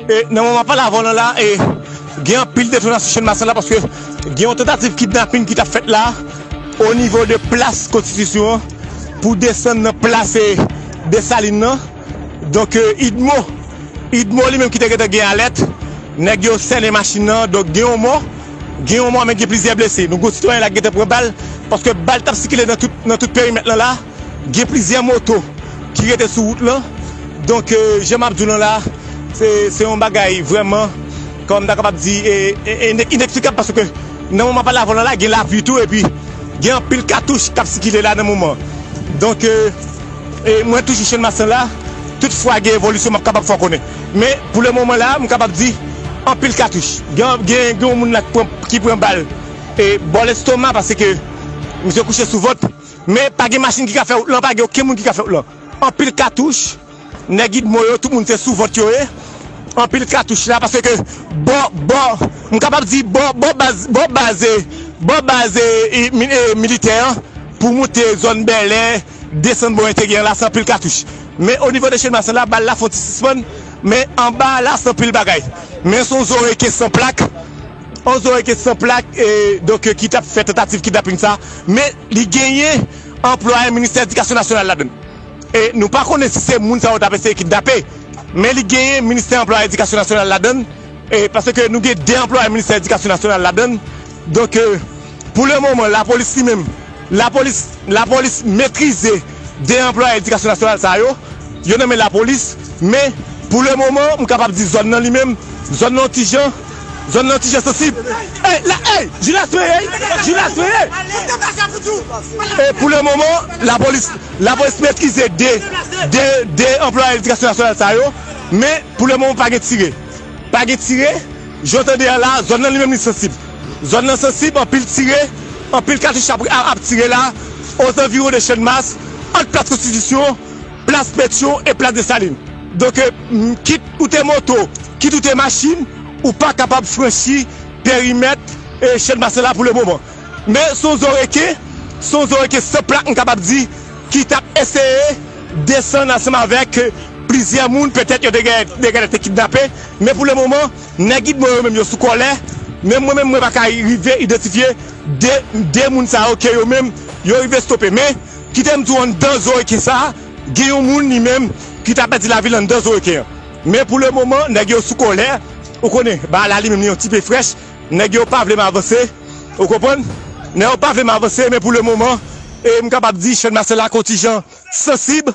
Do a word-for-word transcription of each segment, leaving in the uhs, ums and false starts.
E nan moman pale avè w lan la, e gen anpil detonasyon Channmas lan la, paske gen yon tantativ kidnapin ki t ap fèt la, o nivo de plas Konstitisyon an, pou desann nan plas, e, Desalin nan. Donk, e, Idmo, Idmo li menm ki te gentan gen alèt, nèg yo sènen machin nan, donk gen yon mò, gen yon mò, men gen plizyè blese. Nou gen yon sitwayen la ki gentan pran bal, paske bal t ap sikile nan tout, nan tout perimèt lan la, gen plizyè moto ki rete sou wout lan. Donk, e, jan m ap di w lan la, se, se yon bagay vrèman, kòman m ta kapab di, e, e, e, ineksplikab, paske nan moman pale avè w lan la, gen lapli tou, epi gen anpil katouch k ap sikile la nan moman. Donk, e, e, mwen toujou Channmas lan la, tout fwa gen evolisyon, m ap kapab fè w konnen. Men, pou le moman la, m kapab di, anpil katouch. Gen, gen, gen yon moun la ki pran, ki pran bal, e, bò lestoma, paske misye kouche sou vant. Men pa gen machin ki ka fè wout lan, pa gen okenn moun ki ka fè wout lan. Anpil katouch, nèg Idmo yo, tout moun se sou vant yo ye. Anpil katouch la, paske bò, bò, m kapab di bò, bò baz, bò baz, bò baz, e, mi-, e, militè an, pou moute zòn Bèlè, desann bò Enteryè an la, se anpil katouch. Men o nivo de Channmas lan la, bal la fè yon ti sispann, men anba a la, se anpil bagay. Men se yon Zoreke san plak, yon Zoreke san plak, e, donk, ki t ap fè tantativ kidnaping sa, men li genyen anplwaye Ministè Edikasyon Nasyonal ladann. E nou pa konnen si se moun sa yo t ap eseye kidnape, men li genyen Ministè Anplwaye Edikasyon Nasyonal ladann, e paske nou gen de anplwaye Ministè Edikasyon Nasyonal ladann. Donk, e, pou le moman, lapolis li menm, lapolis, lapolis metrize de anplwaye Edikasyon Nasyonal sa yo, yo nan men lapolis, men pou le moman, m kapab di zòn nan li menm, zòn nan yon ti jan, zòn nan yon ti jan sansib. Ey, la, ey, Junas Ferre, Junas Ferre. E pou le moman, lapolis, lapolis metrize de, de, de anplwaye Edikasyon Nasyonal sa yo, men pou le moman, pa gen tire. Pa gen tire, jan w tande a la, zòn nan li menm li sansib. Zòn nan sansib, anpil tire, anpil katouch ap, ap, ap tire la, ozanviwon de Channmas, ant plas Konstitisyon, plas Petyon e plas Desalin. Donk, e, m, kit ou te moto, kit ou te machin, ou pa kapab franchi perimèt, e, Channmas la pou le moman. Men se yon Zoreke, se yon Zoreke san plak, m kapab di, ki t ap eseye desann ansanm avèk, e, plizyè moun, petèt yo te gen, te gen te kidnape. Men pou le moman, nèg Idmo yo menm yo sou kòlè. Men mwen menm, mwen pa ka rive idantifye de, de moun sa yo ke yo menm, yo rive stope. Men, kite m di w anndan Zoreke sa, gen yon moun li menm ki ta pèdi lavi l anndan Zoreke an. Men pou le moman, nèg yo sou kòlè. Ou konnen, bagay la li menm li yon ti pe frèch. Nèg yo pa vle m avanse. Ou konprann? Nèg yo pa vle m avanse, men pou le moman, e m kapab di Channmas la kontijan sansib.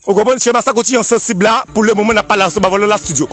Ou konprann? Channmas la kontijan sansib la, pou le moman n ap pale ansanm avè w la, la estidyo.